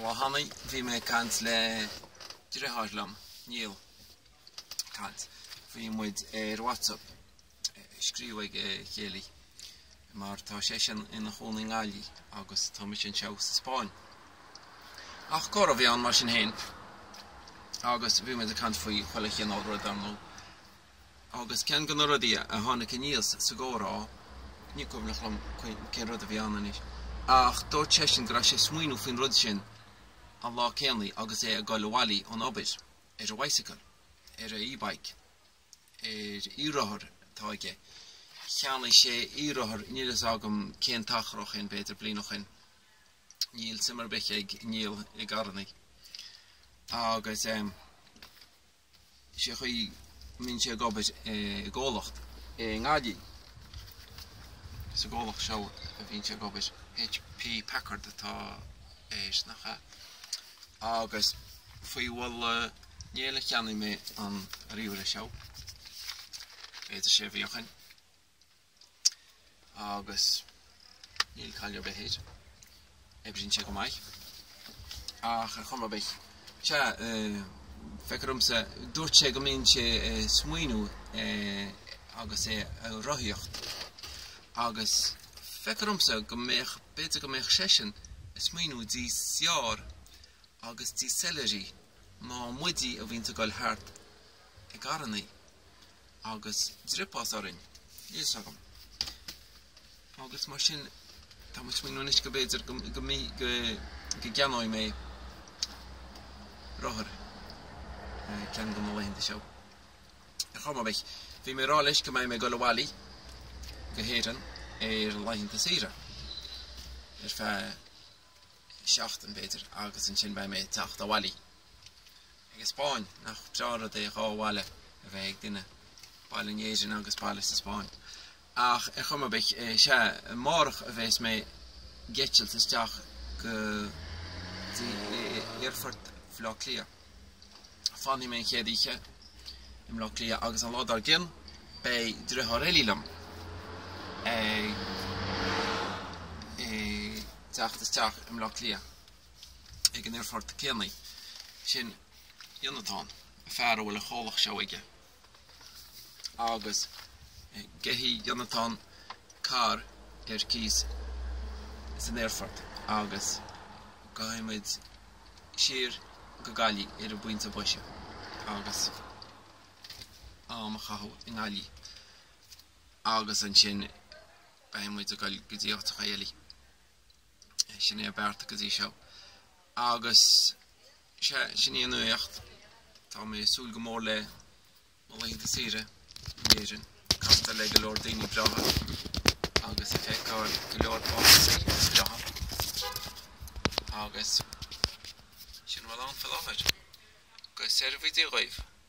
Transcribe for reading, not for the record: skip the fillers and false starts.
An lá cheana bhí mé ag caint le deartháir liom, Niall. Caint. Bhí muid ar WhatsApp, ag scríobh ag a chéile, mar tá seisean ina chónaí i nGaillimh agus tá mise anseo sa Spáinn. Ach comhrá a bhí ann mar sin féin agus bhí muid ag caint faoi chuile chineál rud, ar ndóigh. Agus ceann de na rudaí a tháinig aníos sa gcomhrá, ní cuimhneach liom cén rud a bhí ann anois, ach dúirt seisean go raibh sé ag smaoineamh faoin rud sin an lá céanna agus é ag dul abhaile ón obair ar a bhicycle, ar a e-bike, ar e-rothar atá aige. Cheannaigh sé e-rothar, níl a fhios agam cén t-achar ó shin, b'fhéidir bliain ó shin. Níl suim ar bith ag Niall i gcarrannaí. Agus. Sé an chaoi a mbíonn sé ag obair i gcomhlacht i nGaillimh. Sa gcomhlacht seo a bhíonn sé ag obair, HP Packard atá air, nach ea? Agus faoi mholadh Néill a cheannaigh mé an ríomhaire seo, b'fhéidir sé mhí ó shin. agus níl caill ar bith air. Oibríonn sé go maith. Ach ar chuma ar bith, sea, feictear domsa, dúirt sé go mbíonn sé ag smaoineamh agus é ag rothaíocht agus feictear domsa go mbeadh, b'fhéidir go mbeadh seisean ag smaoineamh níos fearr agus níos soiléirí ná muide a bhíonns ag dul thart i gcarrannaí. agus driopás orainn, níl fhios agam. Agus mar sin, tá mé ag smaoineamh anois go b'fhéidir go go go gceannóidh mé rothar ceann de na laethanta seo. Ar chuma ar bith, bhí mé ag rá leis go mbeidh mé ag dul abhaile go hÉirinn ar laethanta saoire ar feadh seachtain b'fhéidir agus ansin beidh mé ag teacht abhaile ag an Spáinn. Nach breá an rud é dhá bhaile a bheith ag duine, baile in Éirinn agus baile sa Spáinn. Ach ar chuma ar bith, sea, amárach a bheas mé ag eitilt isteach go dtí aerfort Bhaile Átha Cliath. Fanfaidh mé an chéad oíche i mBleá Cliath agus an lá dár gcionn beidh deartháir eile liom ag teacht isteach i mBleá Cliath ag an aerfort céanna. Sin Ionatán, an fear a bhfuil an chomhlacht seo aige. Agus gheobhaidh Ionatán carr ar cíos san aerfort agus gabhfaidh muid siar go Gaillimh ar an bpointe boise agus am a chaitheamh i nGaillimh agus ansin beidh muid ag dul go dtí áiteacha eile. Sin é an beart go dtí seo. Agus sea, sin í an nuacht. Tá mé ag súil go mór le mo laethanta saoire in Éirinn, castáil le go leor daoine breátha agus ag feiceáil go leor áiteacha breátha agus sin a bhfuil ann faoi láthair. Go seirbhí Dia dhaoibh.